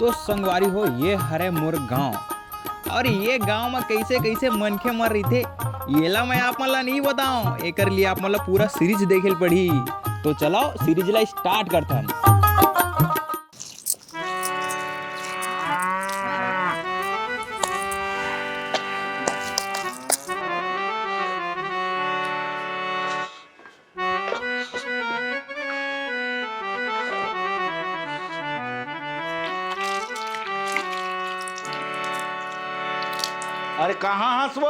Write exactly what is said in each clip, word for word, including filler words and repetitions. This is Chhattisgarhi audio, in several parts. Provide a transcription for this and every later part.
तो संगवारी हो, ये हरे मोर गांव। और ये गांव में कैसे कैसे मनखे मन रहिथे, येला मैं आप मन ला नहीं बताऊं। एकर लिए आप मन ला पूरा सीरीज देखे ल पड़ही। तो चलो, सीरीज ला स्टार्ट करथन। अरे, कहाँ हस वो?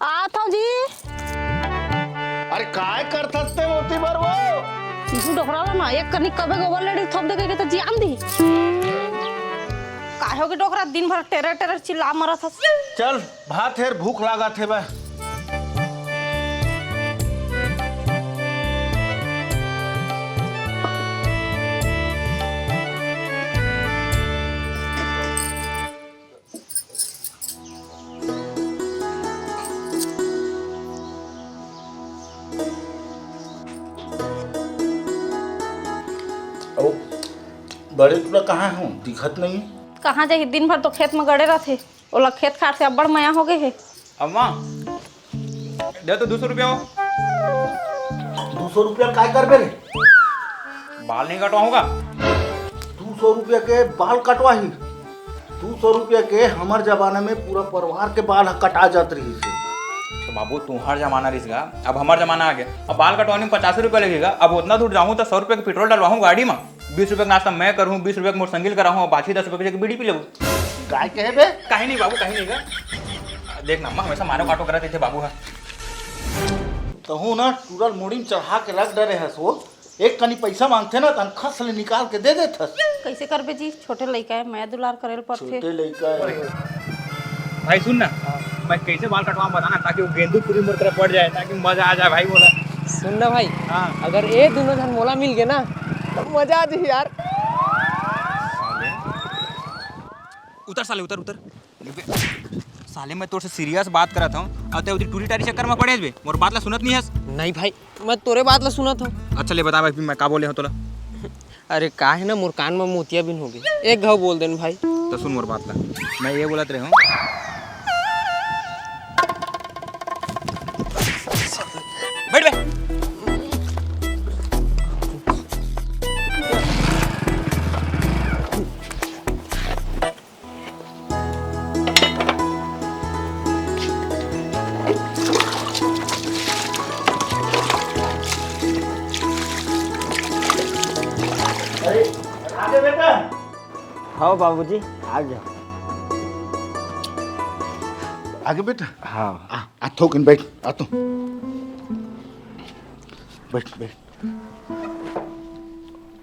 आत हव जी। अरे, काय करथस ते ओती बर वो? इहू डोकरा ला ना, एक कनी कबे गोबर लेड़ी थोप दे के तो जियान दी। काय होगे डोकरा, दिन भर टेरर टेरर चिल्ला मरत हस। चल, भात हेर, भूख लागत हे बा। अउ बड़े टूरा कहाँ हो? दिखत नहीं। कहाँ जाही, दिन भर तो खेत में गड़े रथे। ओला खेत खार से अब्बड़ मया हो गए हे। अम्मा, दे तो दू सौ रुपया हो। दू सौ रुपया काय करबे रे? बाल नहीं कटवाऊंगा। दू सौ रुपया के बाल कटवाही? दू सौ रुपया के हमर जमाना में पूरा परिवार के बाल ह कटा जात रहिस हे। तो बाबू, तुम्हार जमाना रहिस गा, अब हमर जमाना आ गया। अब बाल कटवाने में पचास रुपया लगेगा। अब उतना दूर जाऊँ तो सौ रुपया के पेट्रोल डलवाऊँ गाड़ी में, बीस रुपया के नाश्ता मैं करूँ, बीस रुपया के मोटरसाइकिल कराऊँ, बाकी दस रुपया के बीड़ी पी लेबो। काय कहे बे? कहीं नहीं बाबू, कहीं नहीं गा। देख ना अम्मा, हमेशा मारो काटो करत रहिथे बाबू ह। तहूँ ना टूरा ल मुड़ी में चढ़ा के रख डरे हस वो। एक कनी पैसा मांगथे ना, तन खस ले निकाल के दे देथस। कैसे करबे जी, छोटे लइका है, मया दुलार करे ल पड़थे। छोटे लइका है। भाई सुन ना, हाँ। मैं कैसे बाल कटवा बताना, ताकि वो गेंदू पूरी मोर तरफ पड़ जाए, ताकि मजा आ जाए भाई बोला। सुन ना भाई, हाँ। अगर ये दोनों जन मोला मिल गए ना, तो मजा आ जाए यार। साले। उतर साले, उतर, उतर। साले, मैं तोर से सीरियस बात करत हूँ, अउ तैं उधर टूरी टारी चक्कर में पड़े हस बे, मोर बात ला सुनत नहीं हस। नहीं भाई, मैं तोरे बात ला सुनत हूँ। अच्छा ले बता भाई, मैं का बोले हूँ तोला? अरे का है ना, मोर कान में मोतिया बिन हो गए, एक घाव बोल देन भाई। तो सुन मोर बात ला, मैं ये बोलत रहे हूँ। बैठ बे। अरे, आगे बेटा। हाँ बाबूजी, आ गया। आगे बेटा। हाँ। आ, आ थोकिन बैठ, आ तो। बैठ, बैठ।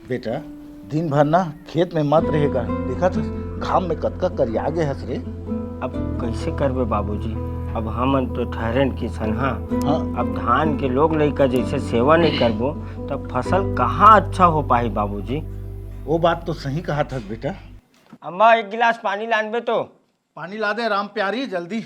बेटा, दिन भर ना खेत में मत रहेगा, देखत हस घाम में कतका करिया गे हस रे। अब कैसे करबे बाबूजी, अब हमन तो ठहरेन किसान, हाँ। हाँ। अब धान के लोग लइका जैसे सेवा नहीं करबो, तब फसल कहाँ अच्छा हो पाही बाबूजी? वो बात तो सही कहा था बेटा। अम्मा, एक गिलास पानी लानबे तो। पानी ला दे राम प्यारी, जल्दी।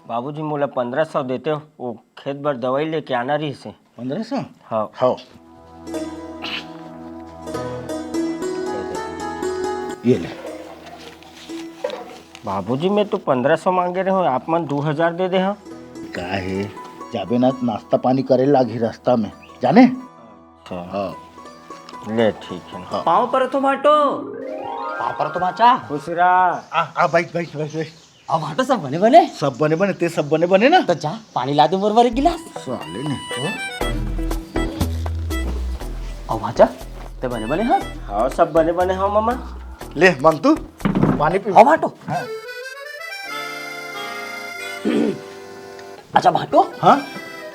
बाबूजी, मोला पंद्रह सौ देते हो, वो खेत बर दवाई लेके आना रहिस हे। पंद्रह सौ? हाँ। हाँ। ये ले। बाबूजी, मैं तो पंद्रह सौ मांगे रहे हूँ, आप मन दू हजार दे दे हा। का हे, जाबे ना, नाश्ता पानी करे लागी रास्ता में, जाने? अच्छा। हाँ। ले, ठीक है। हाँ। पाँव परत हो भाटो। पाँव परत हो भाचा। खुश रहा। आ, आ, बैठ, बैठ, बैठ, बैठ। अउ भाटो, सब बने बने? सब बने बने, ते सब बने बने ना? तो जा, पानी ला दे मोर बर एक गिलास। साले ने तो। अउ भाचा, ते बने बने हस? हाँ, सब बने बने हव मामा। ले मंगतू, पानी पी। अउ भाटो। हाँ। अच्छा भाटो, हाँ?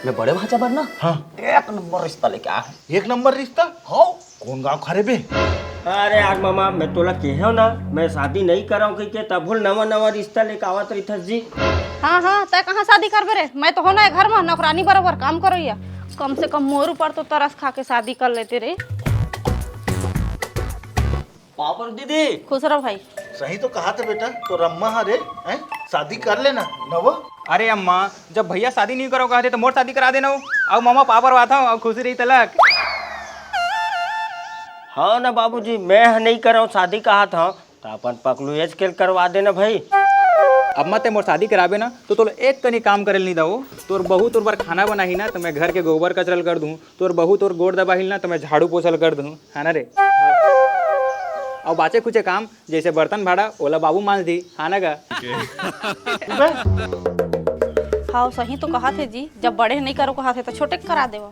मैं बड़े भाचा बर ना, हाँ। एक नंबर रिश्ता लेके आया हूँ। एक नंबर रिश्ता? हाँ। कौन गाँव खा रे बे? अरे यार मामा, मैं तोला केहेव ना, मैं शादी नहीं करव कहिके, तभो ले नवा नवा रिश्ता लेके आवत रहिथस जी। हाँ, हाँ, तैं कहाँ शादी करबे रे? मैं तो हो ना ए घर में नौकरानी बराबर काम करोइया। कम से कम मोर ऊपर तो तरस खा के शादी कर लेते रे। पाँव परत दीदी। खुश रह भाई। सही तो कहा था बेटा, तोर अम्मा हा रे, हैं? शादी कर लेना, न वो? अरे अम्मा, जब भैया शादी नहीं करो कहते तो मोर शादी करा देना हो। अउ ममा पापड़ वाथा अउ खुशी रही तलक। हाँ ना बाबूजी, मैं ह नहीं करव शादी कहा था, तो अपन पकलू एज के करवा देना भाई। अम्मा ते मोर शादी कराबे ना तो तोला एक कनी काम करे नहीं दो। तोर बहू तोर बर खाना बनाही ना तो मैं घर के गोबर कचरल कर दूँ, तोर बहू तोर गोड़ दबाहिल ना तो मैं झाड़ू पोछल कर दूँ, है ना रे? अउ बाचे कुचे काम जैसे बर्तन भाड़ा ओला बाबू मांज दी, हाँ ना गा? हाँ, सही तो कहा थे जी, जब बड़े नहीं करो कहा थे तो छोटे के करा देवा।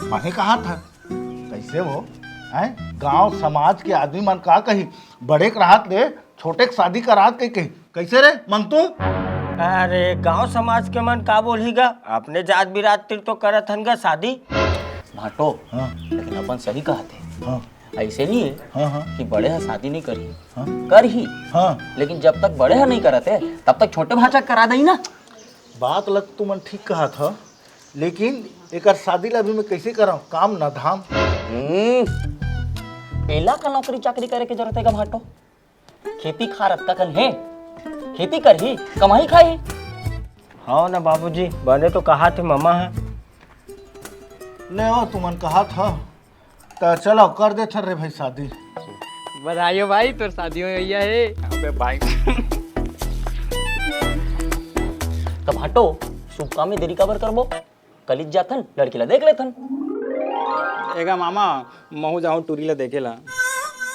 माने कहा था, कैसे वो हैं? गांव समाज के आदमी मन का कही, बड़े के राहत ले छोटे के शादी करात कही, कही कैसे रे मंगतू? अरे गांव समाज के मन का बोलही गा, अपने जात बिरात तिर तो करत हन गा शादी। भाटो, हाँ। लेकिन अपन सही कहा थे। हाँ। ऐसे नहीं है हाँ, हाँ। कि बड़े ह शादी नहीं करही। हाँ। करही। हाँ। लेकिन जब तक बड़े ह नहीं करत है, तब तक छोटे भांचा करा दही ना। बात लग तुमन ठीक कहा था, लेकिन एकर शादी ला भी मैं कैसे कराऊं? काम ना धाम। हम्म, एला का नौकरी चाकरी करे के जरूरत है का भाटो? खेती खार अतका कन हे, खेती करही, कमाही खाही। हाँ ना बाबूजी, बने तो कहा थे ममा है। ले ओ, तुमन कहा था, त चलो कर देथन रे भाई शादी। बधाई हो भाई, तोर शादी हो गई है। अबे भाई। त भाटो, शुभ काम में देरी काबर करबो? कलित जाथन, लड़की ला देख लेथन। एगा मामा, महू जाहूं टूरी ला देखे ला।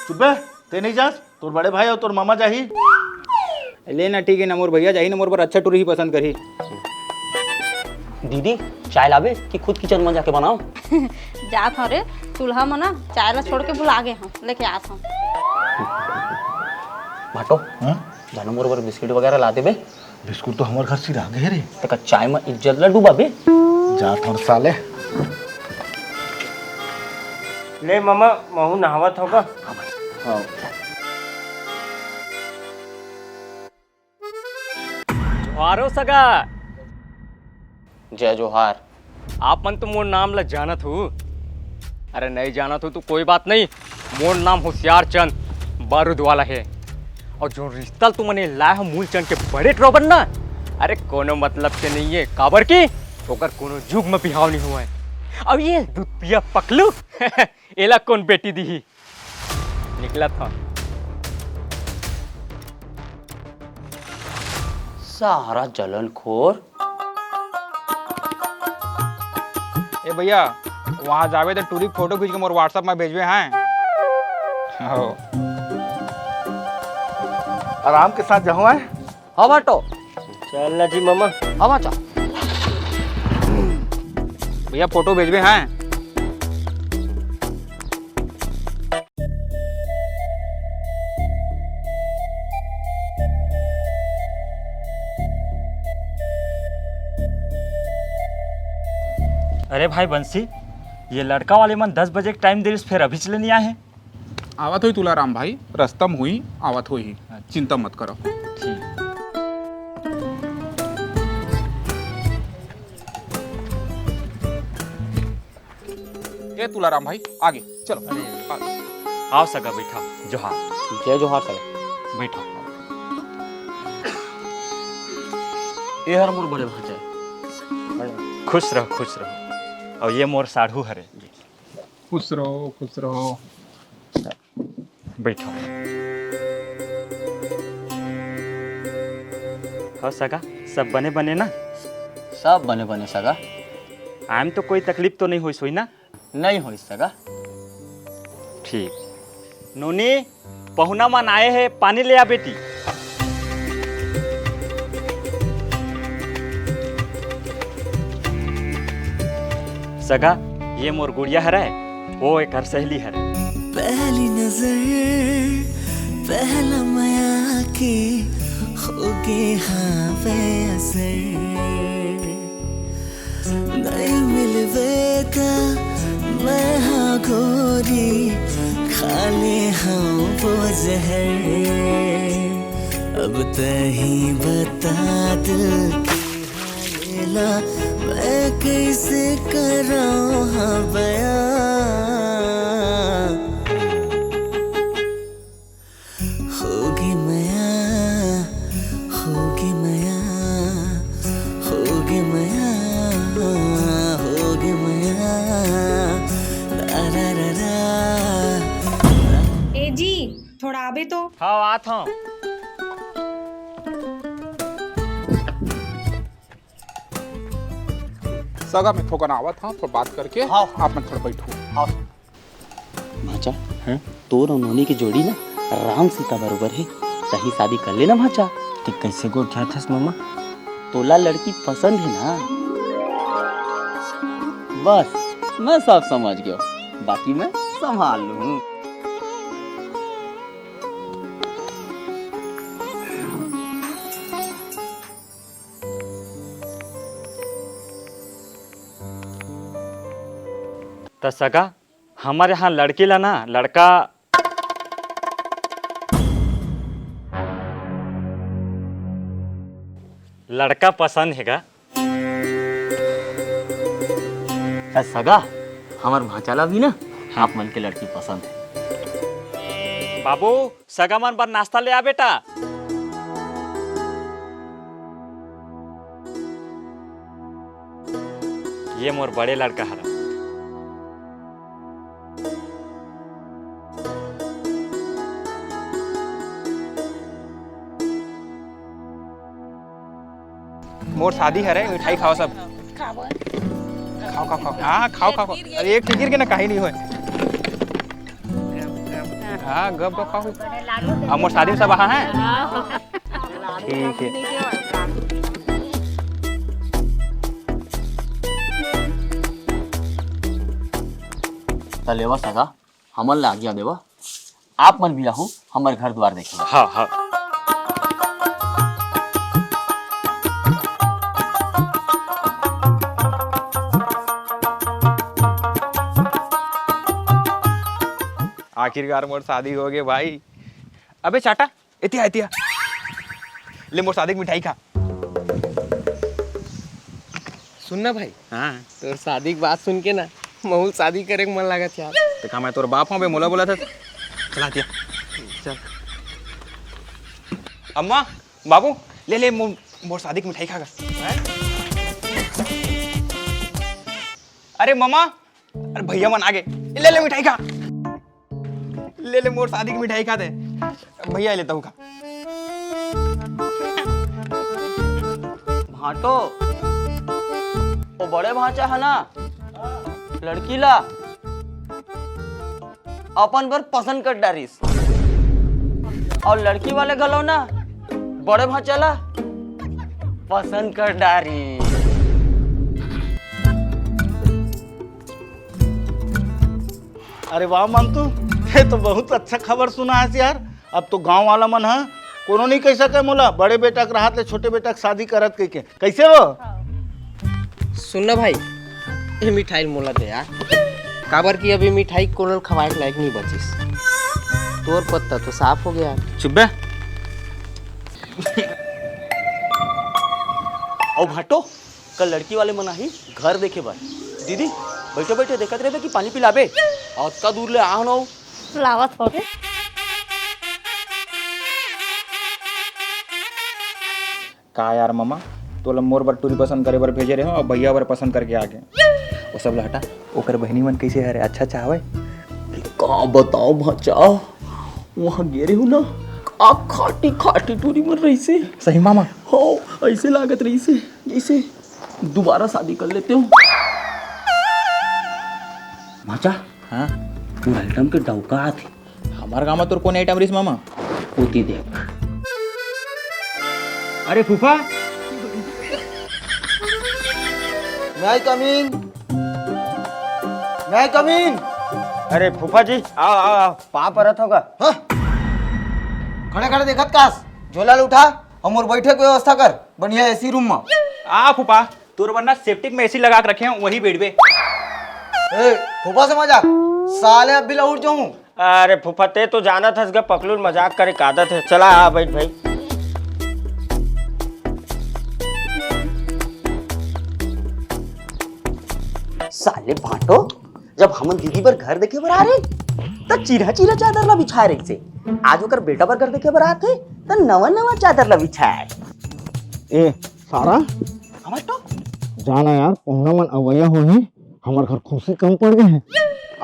चुप बे, ते नहीं जास? तोर बड़े भाई अउ तोर मामा जाही। ले ना, ठीक है ना, मोर भैया जाही ना, मोर बर अच्छा टूरी ही पसंद करही। दीदी, चाय लाबे कि खुद किचन में जाके बनाओ? जात हूँ रे, चूल्हा में ना चाय ला छोड़ के भुला गए हूँ, लेके आत हूँ। भाटो, हाँ? जानो मोर बर बिस्किट वगैरह ला देबे। बिस्कुट तो हमर घर सिरा गे रे। तेका चाय में इज्जत ला डुबाबे। जात हूँ साले। ले मामा, महू नहावत होगा। हाँ। जोहारो सगा। जय जोहार। आप मन तो मोर नाम ला जानत हो। अरे नहीं जानत हो तो कोई बात नहीं, मोर नाम होशियार चंद बारूद वाला है। और जो रिश्ता ल तुमन लाए हो मूलचंद के बड़े टोबर ना, अरे कोनो मतलब के नहीं है, काबर की ओकर कोनो जुग में बिहाव नहीं हुआ है। अब ये दूध पिया पकलू एला कौन बेटी दी ही? निकलत हव। सारा जलनखोर। ए भैया, वहाँ जाबे तो टूरी के फोटो खींच के मोर WhatsApp में भेजबे हैं। हो। आराम के साथ जाहूँ हैं। हाँ बाटो। चल ना जी मामा। हाँ बाचा। भैया फोटो भेजबे हैं। अरे भाई बंसी, ये लड़का वाले मन दस बजे के टाइम देरिस, फिर अभी चले नहीं आए हैं। आवत होई तुलाराम भाई, रस्ता म होई, आवत होई, चिंता मत करो। ठीक। ए तुलाराम भाई, आगे चलो। आओ सगा, बैठा। जोहार। जय जोहार सगा। बैठा। ए हर मोर बड़े भांचा। खुश रहो, खुश रहो। और ये मोर साढ़ू हरे। खुश रहो, खुश रहो। बैठो। और सगा, सब बने बने ना? सब बने बने सगा। आए म तो कोई तकलीफ तो नहीं होइस होई ना? नहीं होइस सगा। ठीक। नोनी, पहुना मन आए हे, पानी ले आ बेटी। सगा, ये मोर गुड़िया हरय, वो एकर सहेली हरय। पहली नजर, पहला मया के होगे हाँ बेअसर। नहीं मिलबे त मैं हाँ गोरी, खा ले हाँ वो जहर। अब तही बता दिल के हाल ला, मैं कैसे कराऊँ हाँ बयां। होगी मया, होगी आत हंव। सगा, मैं थोकन आवत हंव, थोड़ा बात करके। हाँ। आप मन थोड़ा बैठो। हाँ। भांचा, हैं? तोर अउ नोनी के जोड़ी ना राम सीता बरोबर हे। तहीं शादी कर लेना भांचा। ते कैसे गोठियाथस मामा? तोला लड़की पसंद हे ना? बस, मैं सब समझ गयो, बाकी मैं संभाल लूँ। त सगा, हमर यहाँ लड़की ला ना, लड़का, लड़का पसंद हे गा। त सगा, हमर भांचा ला भी ना, आप मन के लड़की पसंद हे। बाबू, सगा मन बर नाश्ता ले आ बेटा। ये मोर बड़े लड़का हरा। मोर शादी हरे, मिठाई खाओ सब। खाओ, खाओ, खाओ। हाँ, खाओ, खाओ, खाओ। अरे, एक ठे गिर के ना, काहीं नहीं होय। हाँ, गप, गप खाओ। अब मोर शादी में सब आहा है। ठीक है। त लेवा सगा, हमन ला आज्ञा देवा, आप मन भी आहू हमर घर दुआर देखे बर। हाँ, हाँ। आखिरकार मोर शादी हो गे भाई। अबे चाटा, एतिया, एतिया। ले मोर शादी के मिठाई खा। सुन ना भाई, हाँ। तोर शादी के बात सुन के ना, महू शादी करे के मन लागत यार। त का मैं तोर बाप हूँ बे, मोला बोलत हस? चला दिया। चल। अम्मा, बाबू, ले ले मो-, मोर शादी के मिठाई खा गा। अरे ममा, अरे भैया मन आगे, ले ले मिठाई खा। ले ले मोर शादी के मिठाई खा दे। भैया ले तहू खा। भांटो, ओ बड़े भांचा है ना, लड़की ला अपन बर पसंद कर डारिस, अउ लड़की वाले घलो ना बड़े भांचा ला पसंद कर डारिस। अरे वाह मंतू, ये तो बहुत अच्छा खबर सुना है यार। अब तो गांव वाला मन ह कोनो नहीं कह सके मोला, बड़े बेटा के रहत ले छोटे बेटा के शादी करत कह के। कैसे हो? सुन ना भाई, ये मिठाई मोला दे यार, काबर कि अभी मिठाई कोनो ल खवाए के लायक नहीं बचिस। तोर पत्ता तो साफ हो गया। चुप बे। ओ भाटो, कल लड़की वाले मन आही घर देखे बर। दीदी, बैठे बैठे देखत रहिबे कि पानी पिलाबे? अतका दूर ले आहन अउ। लावत होगे। का यार ममा, तोला मोर बर टूरी पसंद करे बर भेजे रहे हो अउ भैया बर पसंद करके आ गे। वो सब ला हटा, ओकर बहिनी मन कैसे हरे, अच्छा अच्छा हवय? का बताओ भांचा, वहाँ गे रहे हो ना, का खाटी खाटी टूरी मन रहिसे। सही मामा। हो, ऐसे लागत रहिसे जैसे दोबारा शादी कर लेते हो। भांचा, हाँ? वो आइटम के डौका आथे। हमार गाँव में तोर कौन आइटम रहिस मामा? ओती देख। अरे फूफा। May I come in? May I come in? अरे फूफा जी, आओ, आओ, आओ। पाँव परत हों गा। हाँ? खड़े खड़े देखत कास, झोला ल उठा अउ मोर बैठे के व्यवस्था कर, बढ़िया एसी रूम में। आ फूफा, तोर बर ना सेप्टिक में एसी लगा के रखे हैं, वही बैठबे। ए, फूफा से मजाक, साले अब भी लौट जाऊं। अरे फूफा, ते तो जानत हस गा, पकलू ल मजाक करे के आदत है। चला आ, बैठ भाई। साले भांटो, जब हमन दीदी बर घर देखे बर आ रहे, त चिरहा चिरहा चादर ला बिछाए रहिसे। आज ओकर बेटा बर घर देखे बर आथे, त नवा नवा चादर ला बिछाए। ए सारा, हमर तो जाना यार, पहुना मन अवैया होही, हमर घर खुर्सी कम पड़ गए है।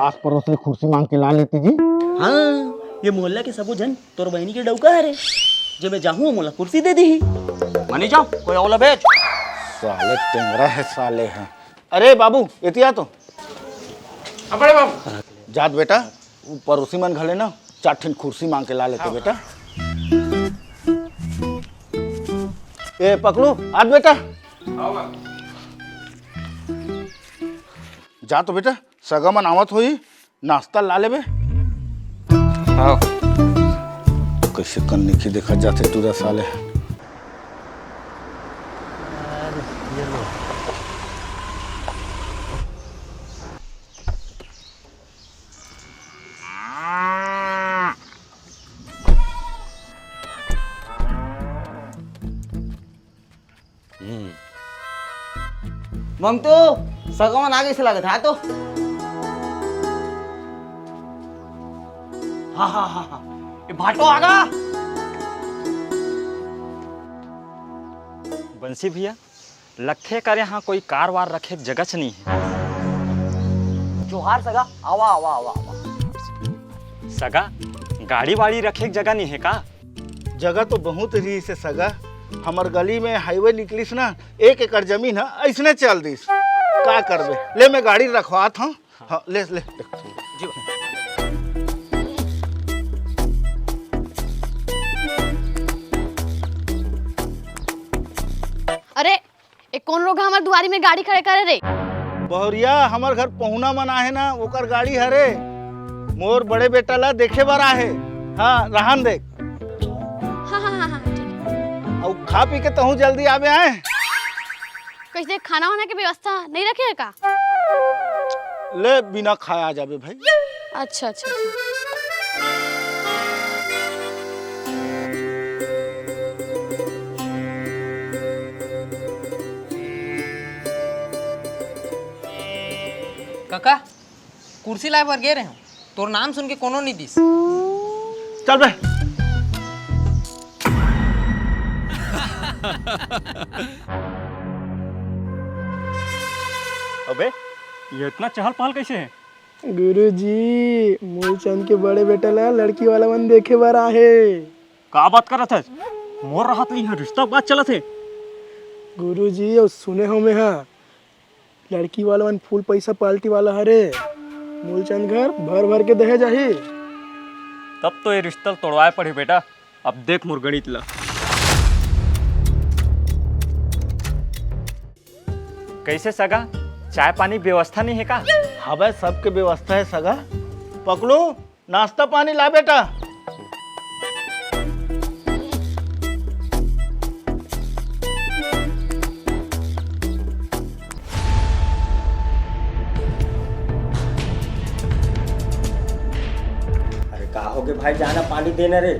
आस पड़ोस ले खुर्सी मांग के ला लेती जी। हाँ, ये मोहल्ला के सबो झन तोर बहिनी के डउका हरे, जे मैं जाहूं मोला कुर्सी दे दीही। मनी जाओ, कोई अउ ला भेज। साले टेंगरा हे साले हे। अरे बाबू, एती आ तो। हाँ बड़े बाबू। जात बेटा, उ पड़ोसी मन घले ना चार ठिन कुर्सी मांग के ला लेते बेटा। ए पकड़ू, आत बेटा। जा तो बेटा, सगा मन आवत होही, नाश्ता ला लेबे। हाँ। कैसे कन्नी की देखा जाते टूरा साले। मंगतू, सगा मन आगे से लगत हा तो। हाँ हाँ हाँ हाँ, ये भाटो आगा। बंसी भैया, लखे कर यहाँ कोई कार वार रखे के जगह च नहीं है। जोहार सगा, आवा आवा आवा आवा। सगा, गाड़ी वाड़ी रखे के जगह नहीं है का? जगह तो बहुत रहिस हे सगा, हमर गली में हाईवे निकलिस ना, एक एकड़ जमीन ह अइसने चल दिस। का करबे, ले मैं गाड़ी रखवात हूँ। हाँ, ले ले। जी। अरे, ए कोन रोगहा हमर दुआरी में गाड़ी खड़े करे रे? बहुरिया, हमर घर पहुना मन आहे ना, ओकर गाड़ी हरे। मोर बड़े बेटा ला देखे बर आहे। हाँ, रहन दे। हाँ हाँ हाँ हाँ, ठीक है। अउ खा पी के तहूँ जल्दी आबे आए। कैसे, खाना वाना के व्यवस्था नहीं रखे है का? ले, बिना खाए आ जाबे भाई। अच्छा अच्छा अच्छा। काका, कुर्सी लाए बर गे रहे हूँ, तोर नाम सुन के कोनो नहीं दिस। चल बे। अबे, ये इतना चहल पहल कैसे है? गुरुजी, मूलचंद के बड़े बेटा ला लड़की वाला मन देखे बर आहे। का बात करत हस? मोर रहत ले इहाँ रिश्ता बात चलत हे। गुरुजी, अउ सुने हो मैं हा, लड़की वाला मन फुल पैसा पार्टी वाला हरे। मूलचंद घर भर भर के दहेज आही। तब तो ये रिश्ता तोड़वाए पड़ही बेटा। अब देख मोर गणित ला। कैसे सगा, चाय पानी व्यवस्था नहीं है का? हवय, सबके व्यवस्था है सगा। पकलू, नाश्ता पानी ला बेटा। अरे का होगे भाई, जाना पानी देना रे।